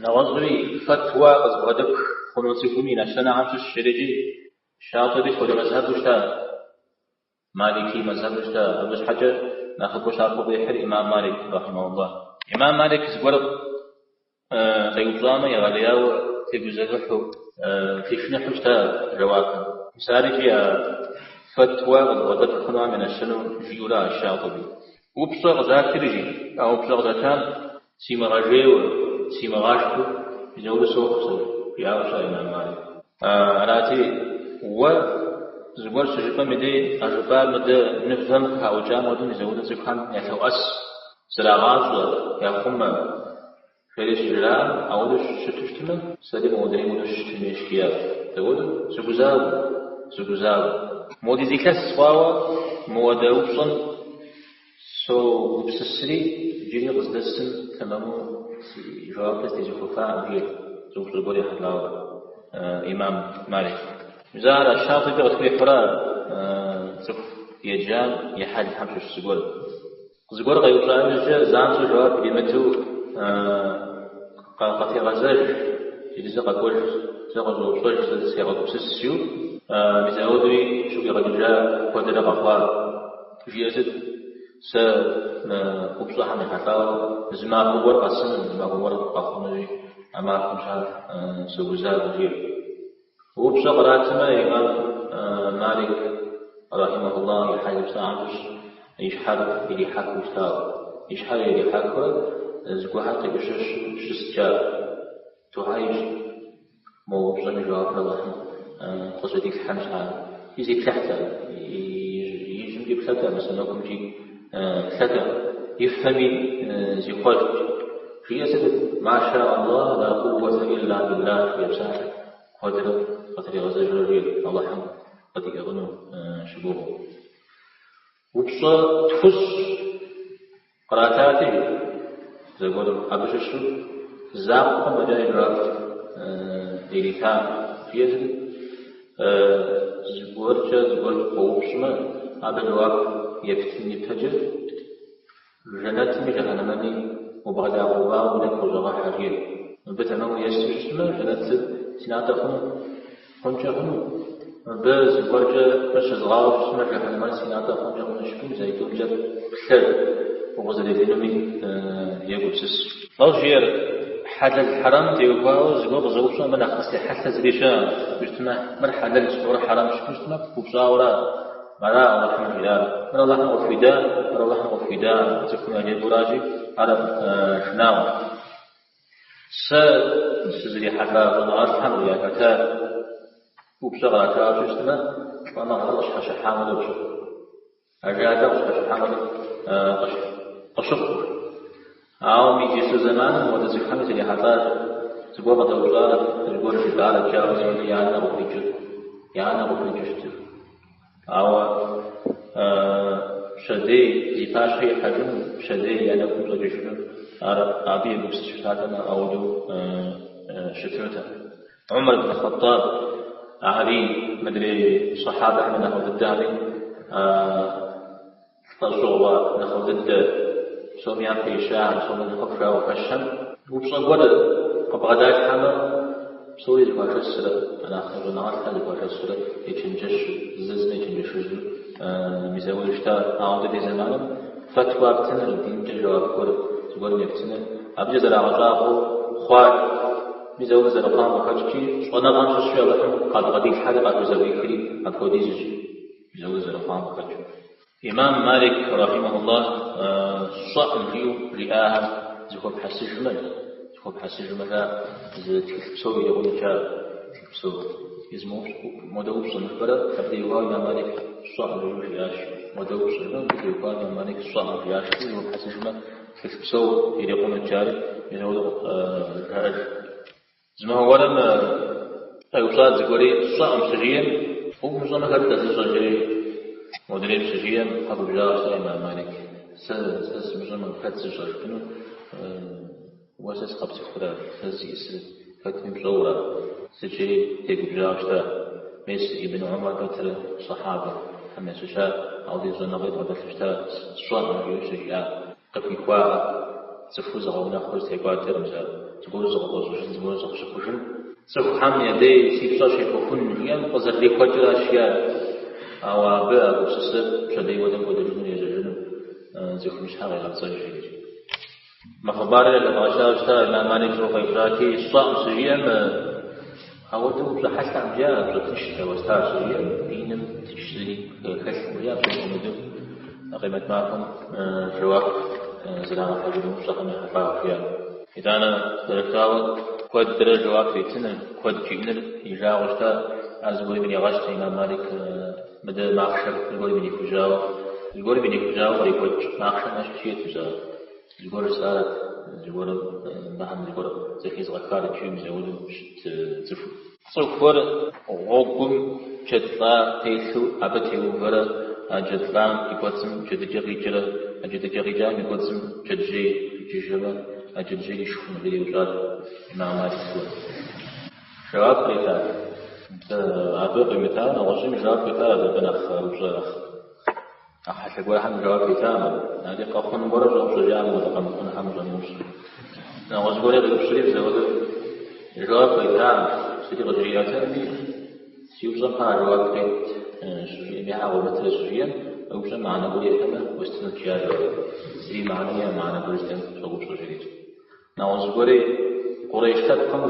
Нэгъуэщӏуи фэтуа къызыбгъэдэпх хъуну цӏыхум и нэщэнэхэм щыщщ икӏи Шатӏиби сыт хуэдэ мэзхьэбу щыта, Малики мэзхьэбу щыта, абы щхьэкӏэ нэхъыбэу щапхъэу къихьыр имам Малик, рахьимэхуллах. Имам Малик зыгуэр къеупщӏамэ, егъэлеяуэ тегузэвыхьу, тешыныхьу щыта жэуапым. Мис ар икӏи а фэтуа къызыбгъэдэпх хъунухэм я нэщэнэу жиӏэурэ а Шатӏиби. Упщӏэ къызатри, жи, а упщӏэ къызатам симыгъэжейуэ, симыгъашхэу мис ауэдэу сохъу сэ, жиӏауэ щыта имам Малик. Арати, уэ зыгуэр щыжыпӏэм и дей а жыпӏар мыдэ нывэм къыхаӏукӏам хуэдэу мис ауэдэу цӏыхухэм ялъоӏэс, зрагъащӏэ, яхъумэ. Жери щыжраӏэм, ауэдэу щыту щытмэ, сэри модрейм хуэдэу сыщытын хуейщ, жиӏащ. Дауэдэу? Сыгузавэу, сыгузавэу. Модиз илъэс хъуауэ мыуэдэ упщӏэм согупсысри, иджыри къыздэсым тэмэму си жэуапыр зытезухуэфакъым, жиӏэрт зы упщӏэ гуэр ехьэлӏауэ имам Малик. Мис ар а Шатӏиби къытхуихьурэ цӏыху еджам и хьэлхэм щыщ зыгуэр. Зыгуэр къеупщӏа иужькӏэ занщӏэу жэуап иримыту къытегъэзэж, иджыри зэ къэкӏуэж, зэ къыщӏэупщӏэж, зэ сегъэгупсыс жиӏэу, мис ауэдэуи щыӏуигъэкӏыжа куэдрэ къэхъуа. Жиӏэр сыт? Сэ мы упщӏэхэм ехьэлӏауэ зы махуэ гуэр къэсыну, зы махуэ гуэр къэхъунуи, а махуэм щхьэ согузавэ, жиӏэр. Упщӏэ къратмэ, имам Малик, рахьимэхуллах, и хьэлу щытахэм щыщ и щхьэр ирихьэхыу щытауэ. И щхьэр ирихьэхыурэ зыгуэрхэр къеӏущэщу щыскӏэ духьэ ищӏт. Мо упщӏэм и жэуапыр Алыхьым къыжьэдилъхьэн щхьа. И зиплъыхьтэкъым, ижьымкӏи плъэтэкъым, сэмэгумкӏи плъэтэкъым, и фэми зихъуэжт. Жиӏэр сытыт? Ма ша Аллах, ла къууэтэ илла биллах жиӏэ псалъэр куэдрэ къытригъэзэжурэ жиӏэрт, Алыхьым къыдиӏыгъыну щыгугъыу. Упщӏэ тхущӏ къратати, зэгуэрым абы щыщу закъуэм фӏэкӏа и жэуап иритакъым. Жиӏэр сытыт? Зыгуэркӏэ зыгуэр къоупщӏмэ, абы жэуап ептын ипэкӏэ Жэнэтми жыхьэнэмэми убгъэдагъэувауэ уи нэгу къыщӏэгъэхьэ, жиӏэрт. Мыбы тэмэму есту щытмэ, жэнэтыр си натӏэ хъуну, хъункӏэ хъуну. Мыбы зыгуэркӏэ щызгъауэ щытмэ, жыхьэнэмэр си натӏэ хъункӏэ хъуну жыпӏэу мис аитӏумкӏэ плъэ, укъызэрелынуми егупсыс. Лӏо жиӏэр, хьэлэл хьэрэм теухуауэ зыгуэр къызэупщӏмэ, абы нэхъ къыстехьэлъэ зыри щыӏэкъым. Щытмэ, мыр хьэлэлщ, мыр хьэрэмщ, щытмэ, пыупщӏауэра? Мара Алыхьым жиӏар? Мыр Алыхьым къыфхуида, мыр Алыхьым къыфхуида, цӏыхум яжепӏэуращи, ар шынагъуэщ. Сэ сызрихьэлӏа щӏэныгъэлӏхэм яхэта упщӏэ къратауэ щытмэ, лӏэныгъэр къыщхьэщыхьам хуэдэу къыщыхъу. Ажалыр къыщхьэщыхьам хуэдэу къыщыхъу. Ауэ мы иджыпсту зэманым мыуэдэ цӏыхухэми срихьэлӏащ, зыгуэр къыдэупщӏарэ, зыгуэр жытӏарэ жаӏэу зыми я нэ къыхуикӏыр, я нэ къыхуикӏыу щытыр. Ауэ пщэдей зи пащхьэ ихьэжыну, пщэдей я нэгум щӏэкӏыжыну, ар абы егупсысу щытатэмэ, ауэдэу щытынутэкъым. Умар ибн Хъэттаб, Алий, мыдрей сахьабэхэм я нэхъыфӏ дыдэхэми лӏэщӏыгъуэ нэхъыфӏ дыдэ псом япэ ищахэм, псоми нэхъыфӏ жаӏэу хэщхэм упщӏэ гуэр къыбгъэдалъхьэмэ, псори зэхуашэсрэ, нэхъ щӏэныгъэлӏхэр зэхуашэсрэ ечэнджэщу, зыр зым ечэнджэщыжу мис ауэдэу щыта. Ауэ дэ ди зэманым фэтуа птыныр, динкӏэ жэуап гуэр зыгуэрым ептыныр, абыкӏэ зэрагъэщӏагъуэу хъуар. Мис ауэдэу зэрыхъуам къыхэкӏкӏи, щӏэныгъэм щыщу Алыхьым къабгъэдилъхьэри къахузэӏуихри апхуэдизщ. Мис ауэдэу зэрыхъуам къыхэкӏыу. Имам Малик, рахьимэхуллах, сщӏэкъым жиӏэу жиӏахэр зыхуэпхьэсыжмэ, зыхуэпхьэсыжмэ, жаӏэ, зы тхылъ псо ирикъунущ ар, тхылъ псо. Модэ упщӏэ жыпӏэрэ, абы теухуауэ Имам Малик сщӏэкъым жиӏэу жиӏащ. Модэ упщӏэ жыпӏэрэ, абы теухуауэ Имам Малик сщӏэкъым жиӏащ. Зыхуэпхьэсыжмэ, тхылъ псо ирикъунущ жари, мис ауэдэу жаӏэж. Зы махуэ гуэрым къеупщӏат зыгуэри, сщӏэкъым щыжиӏэм, умыщӏэмэ хэт зыщӏэр жери, модрейм щыжиӏэм къэгубжьауэ щыта Имам Малик. Сэ сэ сымыщӏэмэ хэт зыщӏэр жыпӏэну, уэ сэ сыкъэпцӏыхурэ, сэ сызиӏысыр хэтми пщӏэурэ, сыт жери тегубжьауэ щыта. Мес Ибн Умар пэтрэ сахьабэхэм ящыща, ауэдиз щӏэныгъи бгъэдэлъу щыта, сщӏэкъым жиӏэу щыжиӏа, къыхуихуа цӏыхур зыгъэунэхъур зытекӏуадэр мис ар. Зыгуэру зыкъыфӏэщӏыжын, зыгуэру зыкъыщыхъужын. Цӏыхухэм я дей си пщӏэр щехуэхун жиӏэм къызэрырихуэкӏыращ жиӏар. Ауэ абы а гупсысэр пщэдей хуэдэм кӏуэдыжыну ежьэжыну цӏыхум и щхьэ къегъэпцӏэж жиӏэри. Мы хъыбарыр яжедгъэшауэ щыта Имам Малик зыгуэр къеупщӏати, сщӏэкъым щыжиӏэм, ауэдэу упщӏэ хьэлъэкъым жиӏа, упщӏэ тыншт уэстар щыжиӏэм, диным тынш зыри хэлъкъым жиӏа, псом хуэмыдэу къемэт махуэм жэуап зрагъэхьыжыну упщӏэхэм ехьэлӏауэ жиӏа. Итӏанэ зэрыжытӏауэ, куэдрэ жэуап итыныр, куэд жиӏэныр и жагъуэу щыта, ар зыгуэрым иригъэщт Имам Малик мыдэ махъшэр зыгуэрым ирихужьауэ, зыгуэрым ирихужьауэ кърихуэкӏ махъшэм ещхь щиӏэт мис ар. Зыгуэр жысӏарэт, зыгуэрым мыхэм зыгуэр зэхезгъэхарэт жиӏэу мис ауэдэу щыт цӏыху. Цӏыхур гъуэгум джэд лӏа телъу абы теувэрэ а джэд лӏам и кӏуэцӏым джэдыкӏэ къикӏрэ, а джэдыкӏэ къикӏам и кӏуэцӏым джэджьей къикӏыжмэ, а джэджьейр ишх хъуну жери еупщӏат Имам Малик зыгуэр. Жэуап къритат. Абы къимытауэ нэгъуэщӏым и жэуап къитат, абы нэхъ упщӏэ нэхъ. А хьэлъэ гуэрхэм жэуап итакъым. Ари къэхъун гуэрэ щӏэупщӏэ жаӏэм хуэдэ къэмыхъунхэм щӏэмыупщӏэ. Нэгъуэщӏ гуэри къеупщӏри мис ауэдэу жэуап къитакъым. Зыри къыжриӏатэкъыми, си упщӏэм щхьа жэуап къет щыжиӏэм, щхьэ къомытрэ щыжиӏэм, а упщӏэм мыхьэнэ гуэр иӏэмэ, уэстынут жиӏа жэуап. Зыри мыхьэнэ иӏэ, мыхьэнэ гуэр зиӏэм щӏоупщӏэ жери. Нэгъуэщӏ гуэри Къурейш лъэпкъым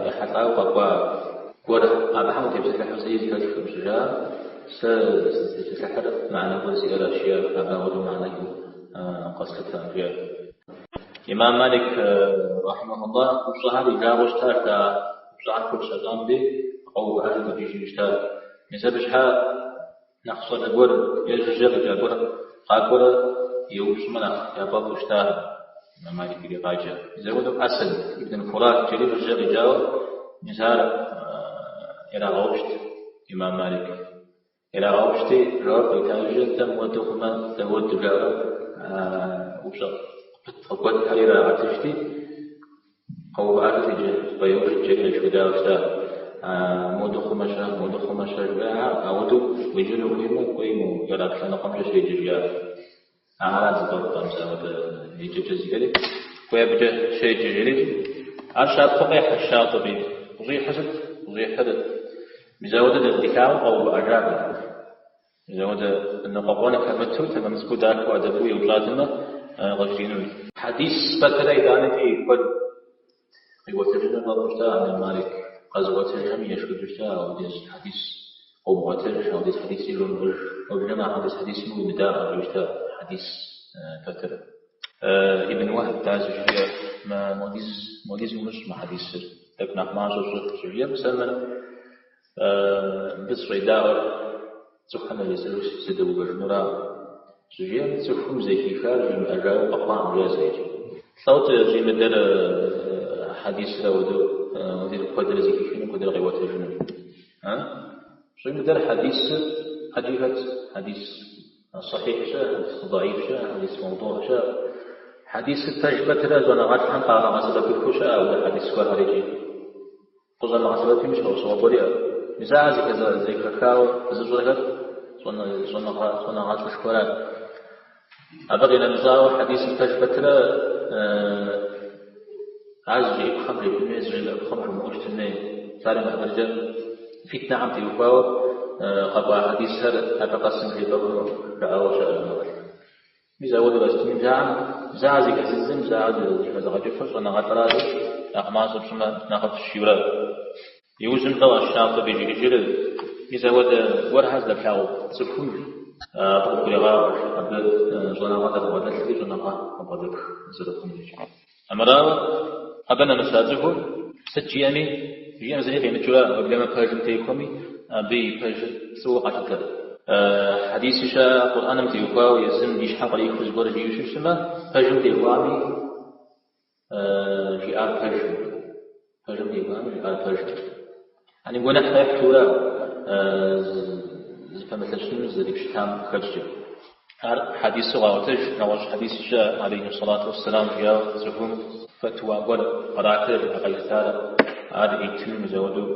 ехьэлӏауэ къэкӏуа гуэр абыхэм утепсэлъыхьу зыри зэхэтхкъым щыжаӏэм, сэ сызытепсэлъыхьыр мыхьэнэ гуэр зиӏэращ, жиӏэ, абы апхуэдэу мыхьэнэ иӏэу къэслъытэкъым, жиӏэ. Имам Малик рахьимэхуллах упщӏэхэр и жагъуэу щытащ, а упщӏэхэр куэд щащӏам дей къэувыӏэжу дэкӏыжу щытащ. Мис абы щхьа Нэхъ щӏалэ гуэр е жыжьэ къикӏа гуэр къакӏуэрэ еупщӏмэ нэхъ яфӏэфӏу щытахэм, Имам Малик иригъаджэ. Мис апхуэдэу Асад ибн Фурат жери жыжьэ къикӏауэ, мис ар ирагъэупщт Имам Малик. Ирагъэупщти, жэуап къита иужькӏэ, нтӏэ мыуэду хъумэ, дауэду жаӏэурэ упщӏэ къыпыт къыгуэтхэр ирагъэтыжти, Къэувыӏэжыт иджы, бэяужыт жери къешхыдауэ щыта. Моду хъумэ-щэ, моду хъумэ-щэ жиӏа, ауэдэу уеджэну ухуеймэ, кӏуэи мо Ирак лъэныкъуэмкӏэ щеджэ жиӏа. Ахэрат зыфӏэфӏ мис ауэдэ еджэкӏэ зиӏэри, кӏуэи абыкӏэ щеджэ жери. Ар щапхъэу къехь Шатӏыби. Къыщӏихьыр сыт? Къыщӏихьыр мис ауэдэ дилъагъуу къэувыӏэжакъым. Мис ауэдэ ныкъуэкъуэн хэмыту, тэмэм цӏыкӏуу дахэу ӏэдэбу еупщӏатэмэ, къыжриӏэнут. Хьэдис пэтрэ итӏанэкӏи куэд къиӏуэтэжыныр фӏэфӏу щыта Имам Малик. Къэзыӏуэтэжхэми ешхыдэу щыта, ауэдиз хьэдис къомыӏуэтэж, ауэдиз хьэдиси жомыӏэж, уеблэмэ апхуэдиз хьэдисми уемыдаӏуэ жиӏэу щыта хьэдис пэтрэ. Ибн Уэхьб дар щыжриӏэр, модиз, модиз умыщӏ мы хьэдисыр, тӏэкӏу нэхъ мащӏэ щӏы щыжиӏэм, сэ мыр Мыбы сыщӏедаӏуэр цӏыхухэм яжесӏэжу сызэдэувэжынура? Щыжиӏэм, цӏыхум зэхихар жимыӏэжауэ къэхъуакъым, жиӏэ зэикӏ. Лӏот щӏимыдэр хьэдисыр ауэдэу ауэдиз куэдрэ зэхихыну, куэдрэ къиӏуэтэжыну. Щӏимыдэр хьэдисыр ӏэджи хэт, хьэдис сахихь щыӏэ, хьэдис даиф щыӏэ, хьэдис мавдугь щыӏэ. Хьэдисыр пэж пэтрэ щӏэныгъэлӏхэм къамыгъэсэбэпыххэу щыӏэ ауэдэ хьэдис гуэрхэр икӏи. Къыщӏамыгъэсэбэпым щхьэусыгъуэ гуэр иӏэ. Мис ар зэхэхауэ зыщӏэр хэт щӏэныгъэлӏышхуэрат. Абы къинэмыщӏауэ хьэдисыр пэж пэтрэ ар зыжеӏыпхъэм жепӏэн хуей, зыжемыӏыпхъэм жумыӏэу щытын хуей. Псалъэм и хьэтыркӏэ фитнэхэм теухуауэ къэкӏуа хьэдисхэр абы къэсым жепӏэ хъуну жаӏауэ щыӏэ щӏэныгъэлӏ. Мис ауэдэу щытми, мис ар зэхэзыдзым, мис ар зэхэзыгъэкӏыфыр щӏэныгъэлӏырати, нэхъ мащӏэ пщӏымэ, нэхъыфӏщ жиӏэурэ. Иужьым лӏо аш-Шатӏыби жиӏэжыр, мис ауэдэ гуэрхэр зыдэплъагъу цӏыхум абы къыбгурегъаӏуэ, абы щӏэныгъэ зэрыбгъэдэлъри, щӏэныгъэ къыбгъэдэпх зэрыхъунури. Армырауэ, абы нэмыса цӏыхур сыт жиӏэми, жиӏэм зыри къимыкӏыурэ, уеблэмэ пэжым техуэми, абы и пэжыр пцӏыуэ къалъытэр. Хьэдиси щыӏэ Къурӏэным теухуауэ езым и щхьэм кърихыу зыгуэр жиӏэу щытмэ, пэжым техуами, жиӏар пэжым. Пэжым техуами, жиӏар пэжым. Ани гуэныхь къехьурэ зыпэмылъэщыну зэрипщытам къыхэкӏкӏэ. Ар хьэдису къаӏуэтэж, нэгъуэщӏ хьэдиси щыӏэ, алейхи сэлату уэсселам жиӏауэ цӏыхум фэтуа гуэр къратыр а къезытар ар итыну мис ауэдэу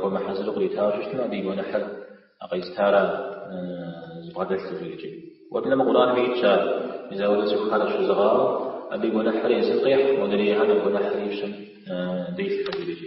хуэмыхьэзыру къритауэ щытмэ, абы и гуэныхьыр а къезытара зыбгъэдэлъыр жиӏэкӏи. Уеблэмэ Къурӏэнми итщ ар, мис ауэдэу цӏыхухэр щызыгъауэ. Абы и гуэныхьыр езым къехь, модрейхэм я гуэныхьыр и пщэм делъхьэ жери.